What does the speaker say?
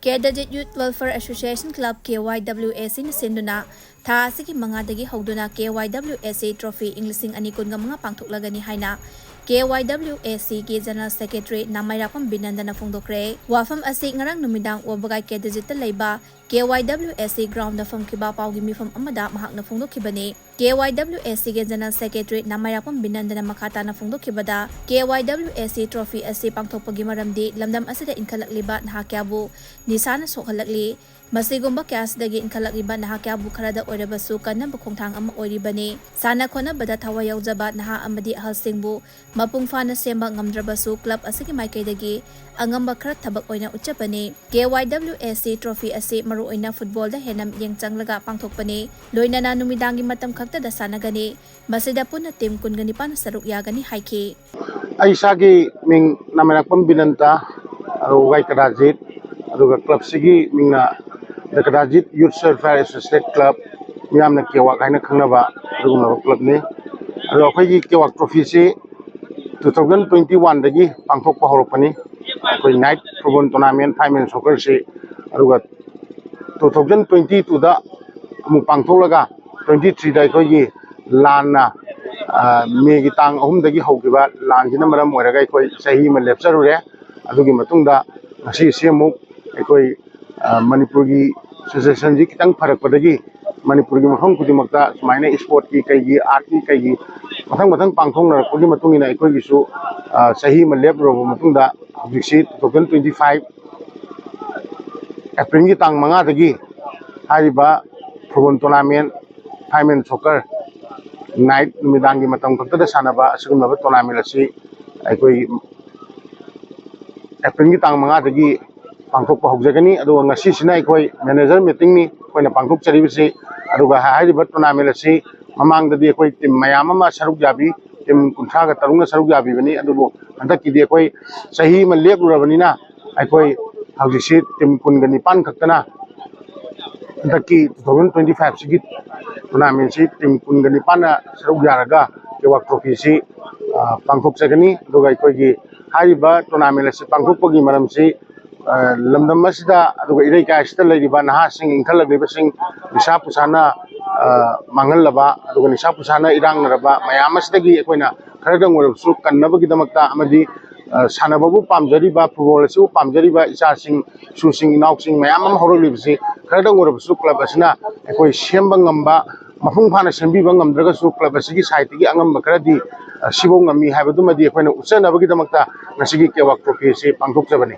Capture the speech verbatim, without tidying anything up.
Kedajit Youth Welfare Association Club, K Y W A C ꯅ ꯁꯤꯟꯗꯨꯅ ꯊꯥ ꯑꯁꯤꯒꯤ ꯃꯉꯥꯗꯒꯤ ꯍꯧꯗꯨꯅ K Y W A C Trophy ꯏꯪ ꯂꯤꯁꯤꯡ ꯑꯅꯤ ꯀꯨꯟꯒ ꯃꯉꯥ ꯄꯥꯡꯊꯣꯛꯂꯒꯅꯤ ꯍꯥꯏꯅ K Y W A C ꯒꯤ General Secretary ꯅꯥꯃꯥꯏꯔꯥꯛꯄꯝ ꯕꯤꯅꯟꯗꯅ ꯐꯣꯡꯗꯣꯛꯈ꯭ꯔꯦ꯫ ꯋꯥꯐꯝ ꯑꯁꯤ ꯉꯔꯥꯡ ꯅꯨꯃꯤꯗꯥꯡ ꯋꯥꯕꯒꯥꯏ ꯀꯦꯗꯖꯤꯠꯇ ꯂꯩꯕ K Y W A C ground ꯗ ꯐꯝꯈꯤꯕ ꯄꯥꯎꯒꯤ ꯃꯤꯐꯝ ꯑꯃꯗ ꯃꯍꯥꯛꯅ ꯐꯣꯡꯗꯣꯛꯈꯤꯕꯅꯤ꯫ K Y W A C ꯒꯤ General Secretary ꯅꯥꯃꯥꯏꯔꯥꯛꯄꯝ ꯕꯤꯅꯟꯗꯅ ꯃꯈꯥ ꯇꯥꯅ ꯐꯣꯡꯗꯣꯛꯈꯤꯕꯗ, K Y W A C Trophy ꯑꯁꯤ ꯄꯥꯡꯊꯣꯛꯄꯒꯤ ꯃꯔꯝꯗꯤ ꯂꯝꯗꯝ ꯑꯁꯤꯗ ꯏꯟꯈꯠꯂꯛꯂꯤꯕ ꯅꯍꯥ ꯀꯌꯥꯕꯨ ꯅꯤꯁꯥꯅ ꯁꯣꯛꯍꯜꯂꯛꯂꯤ꯫ ꯃꯁꯤꯒꯨꯝꯕ ꯀꯌꯥꯁꯤꯗꯒꯤ ꯏꯟꯈꯠꯂꯛꯂꯤꯕ ꯅꯍꯥ ꯀꯌꯥꯕꯨ ꯈꯔꯗ ꯑꯣꯏꯔꯕꯁꯨ ꯀꯟꯅꯕ ꯈꯣꯡꯊꯥꯡ ꯑꯃ ꯑꯣꯏꯔꯤꯕꯅꯤ꯫ ꯁꯥꯟꯅ ꯈꯣꯠꯅꯕꯗ ꯊꯋꯥꯏ ꯌꯥꯎꯖꯕ ꯅꯍꯥ ꯑꯃꯗꯤ ꯑꯍꯜꯁꯤꯡꯕꯨ ꯃꯄꯨꯡ ꯐꯥꯅ ꯁꯦꯝꯕ ꯉꯝꯗ꯭ꯔꯕꯁꯨ club ꯑꯁꯤꯒꯤ ꯃꯥꯏꯀꯩꯗꯒꯤ ꯑꯉꯝꯕ ꯈꯔ ꯊꯕꯛ ꯑꯣꯏꯅ ꯎꯠꯆꯕꯅꯤ꯫ K Y W A C Trophy ꯑꯁꯤ ꯃꯔꯨꯑꯣꯏꯅ football ꯗ ꯍꯦꯟꯅ ꯃꯤꯠꯌꯦꯡ ꯆꯪꯂꯒ ꯄꯥꯡꯊꯣꯛꯄꯅꯤ꯫ ꯂꯣꯏꯅꯅ ꯅꯨꯃꯤꯗꯥꯡꯒꯤ ꯃꯇꯝ ꯈꯛꯇꯗ ꯁꯥꯟꯅꯒꯅꯤ꯫ ꯃꯁꯤꯗ ꯄꯨꯟꯅ team ꯀꯨꯟꯒ ꯅꯤꯄꯥꯟꯅ ꯁꯔꯨꯛ ꯌꯥꯒꯅꯤ ꯍꯥꯏꯈꯤ꯫ ꯑꯩ ꯏꯁꯥꯒꯤ ꯃꯤꯡ ꯅꯥꯃꯥꯏꯔꯥꯛꯄꯝ ꯕꯤꯅꯟꯇ, ꯑꯗꯨꯒ ꯋꯥꯏ ꯀꯗꯥꯖꯤꯠ, ꯑꯗꯨꯒ club ꯁꯤꯒꯤ ꯃꯤꯡꯅ The Kadajit Youth Welfare Associate Club, ꯃꯤꯌꯥꯝꯅ ꯀꯦꯋꯥꯛ ꯍꯥꯏꯅ ꯈꯪꯅꯕ ꯑꯗꯨꯒꯨꯝꯂꯕ club ꯅꯤ꯫ ꯑꯗꯣ ꯑꯩꯈꯣꯏꯒꯤ ꯀꯦꯋꯥꯛ trophy ꯁꯤ two thousand twenty one ꯗꯒꯤ ꯄꯥꯡꯊꯣꯛꯄ ꯍꯧꯔꯛꯄꯅꯤ꯫ ꯑꯩꯈꯣꯏ night football tournament, five man soccer ꯁꯤ, ꯑꯗꯨꯒ two thousand twenty two ꯗ ꯑꯃꯨꯛ ꯄꯥꯡꯊꯣꯛꯂꯒ twenty three ꯗ ꯑꯩꯈꯣꯏꯒꯤ ꯂꯥꯟꯅ, ꯑ, ꯃꯦꯒꯤ ꯇꯥꯡ ꯑꯍꯨꯝꯗꯒꯤ ꯍꯧꯈꯤꯕ ꯂꯥꯟꯁꯤꯅ ꯃꯔꯝ ꯑꯣꯏꯔꯒ ꯑꯩꯈꯣꯏ ꯆꯍꯤ ꯑꯃ ꯂꯦꯞꯆꯔꯨꯔꯦ꯫ ꯑꯗꯨꯒꯤ ꯃꯇꯨꯡꯗ ꯉꯁꯤꯁꯤ ꯑꯃꯨꯛ ꯑꯩꯈꯣꯏ, ꯑ, ꯃꯅꯤꯄꯨꯔꯒꯤ situation ꯁꯤ ꯈꯤꯇꯪ ꯐꯔꯛꯄꯗꯒꯤ ꯃꯅꯤꯄꯨꯔꯒꯤ ꯃꯐꯝ ꯈꯨꯗꯤꯡꯃꯛꯇ ꯁꯨꯃꯥꯏꯅ sport ꯀꯤ, ꯀꯩꯒꯤ, art ꯀꯤ, ꯀꯩꯒꯤ ꯃꯊꯪ ꯃꯊꯪ ꯄꯥꯡꯊꯣꯛꯅꯔꯛꯄꯒꯤ ꯃꯇꯨꯡ ꯏꯟꯅ ꯑꯩꯈꯣꯏꯒꯤꯁꯨ, ꯑ, ꯆꯍꯤ ꯑꯃ ꯂꯦꯞꯂꯨꯔꯕ ꯃꯇꯨꯡꯗ ꯍꯧꯖꯤꯛꯁꯤ two thousand twenty five April ꯒꯤ ꯇꯥꯡ ꯃꯉꯥꯗꯒꯤ ꯍꯥꯏꯔꯤꯕ football tournament, five man soccer, night, ꯅꯨꯃꯤꯗꯥꯡꯒꯤ ꯃꯇꯝ ꯈꯛꯇꯗ ꯁꯥꯟꯅꯕ ꯑꯁꯤꯒꯨꯝꯂꯕ tournament ꯑꯁꯤ ꯑꯩꯈꯣꯏ April ꯒꯤ ꯇꯥꯡ ꯃꯉꯥꯗꯒꯤ ꯄꯥꯡꯊꯣꯛꯄ ꯍꯧꯖꯒꯅꯤ꯫ ꯑꯗꯨꯒ ꯉꯁꯤꯁꯤꯅ ꯑꯩꯈꯣꯏ manager meeting ꯅꯤ ꯑꯩꯈꯣꯏꯅ ꯄꯥꯡꯊꯣꯛꯆꯔꯤꯕꯁꯤ꯫ ꯑꯗꯨꯒ ꯍꯥꯏꯔꯤꯕ tournament ꯑꯁꯤ ꯃꯃꯥꯡꯗꯗꯤ ꯑꯩꯈꯣꯏ team ꯃꯌꯥꯝ ꯑꯃ ꯁꯔꯨꯛ ꯌꯥꯕꯤ, team ꯀꯨꯟꯊ꯭ꯔꯥꯒ ꯇꯔꯨꯛꯅ ꯁꯔꯨꯛ ꯌꯥꯕꯤꯕꯅꯤ꯫ ꯑꯗꯨꯕꯨ ꯍꯟꯗꯛꯀꯤꯗꯤ ꯑꯩꯈꯣꯏ ꯆꯍꯤ ꯑꯃ ꯂꯦꯞꯂꯨꯔꯕꯅꯤꯅ ꯑꯩꯈꯣꯏ ꯍꯧꯖꯤꯛꯁꯤ team ꯀꯨꯟꯒ ꯅꯤꯄꯥꯟ ꯈꯛꯇꯅ ꯍꯟꯗꯛꯀꯤ two thousand twenty five ꯁꯤꯒꯤ tournament ꯁꯤ team ꯀꯨꯟꯒ ꯅꯤꯄꯥꯟꯅ ꯁꯔꯨꯛ ꯌꯥꯔꯒ ꯀꯦꯋꯥꯛ trophy ꯁꯤ, ꯑ, ꯄꯥꯡꯊꯣꯛꯆꯒꯅꯤ꯫ ꯑꯗꯨꯒ ꯑꯩꯈꯣꯏꯒꯤ ꯍꯥꯏꯔꯤꯕ tournament ꯑꯁꯤ ꯄꯥꯡꯊꯣꯛꯄꯒꯤ ꯃꯔꯝꯁꯤ ꯂꯝꯗꯝ ꯑꯁꯤꯗ ꯑꯗꯨꯒ ꯏꯔꯩꯀꯥꯏ ꯑꯁꯤꯗ ꯂꯩꯔꯤꯕ ꯅꯍꯥꯁꯤꯡ, ꯏꯟꯈꯠꯂꯛꯂꯤꯕꯁꯤꯡ, ꯅꯤꯁꯥ ꯄꯨꯁꯥꯅ ꯃꯥꯡꯍꯜꯂꯕ, ꯑꯗꯨꯒ ꯅꯤꯁꯥ ꯄꯨꯁꯥꯅ ꯏꯔꯥꯡꯅꯔꯕ ꯃꯌꯥꯝ ꯑꯁꯤꯗꯒꯤ ꯑꯩꯈꯣꯏꯅ ꯈꯔꯗꯪ ꯑꯣꯏꯔꯕꯁꯨ ꯀꯟꯅꯕꯒꯤꯗꯃꯛꯇ ꯑꯃꯗꯤ ꯁꯥꯟꯅꯕꯕꯨ ꯄꯥꯝꯖꯔꯤꯕ, ꯐꯨꯠꯕꯣꯜ ꯑꯁꯤꯕꯨ ꯄꯥꯝꯖꯔꯤꯕ ꯏꯆꯥꯁꯤꯡ, ꯏꯁꯨꯁꯤꯡ, ꯏꯅꯥꯎꯁꯤꯡ ꯃꯌꯥꯝ ꯑꯃ ꯍꯧꯔꯛꯂꯤꯕꯁꯤ ꯈꯔꯗꯪ ꯑꯣꯏꯔꯕꯁꯨ ꯀ꯭ꯂꯕ ꯑꯁꯤꯅ ꯑꯩꯈꯣꯏ ꯁꯦꯝꯕ ꯉꯝꯕ, ꯃꯄꯨꯡ ꯐꯥꯅ ꯁꯦꯝꯕꯤꯕ ꯉꯝꯗ꯭ꯔꯒꯁꯨ ꯀ꯭ꯂꯕ ꯑꯁꯤꯒꯤ ꯁꯥꯏꯠꯇꯒꯤ ꯑꯉꯝꯕ ꯈꯔꯗꯤ ꯁꯤꯐꯧ ꯉꯝꯃꯤ ꯍꯥꯏꯕꯗꯨꯃꯗꯤ ꯑꯩꯈꯣꯏꯅ ꯎꯠꯆꯅꯕꯒꯤꯗꯃꯛꯇ ꯉꯁꯤꯒꯤ ꯀꯦꯋꯥꯛ ꯇ꯭ꯔꯣꯐꯤ ꯑꯁꯤ ꯄꯥꯡꯊꯣꯛꯆꯕꯅꯤ꯫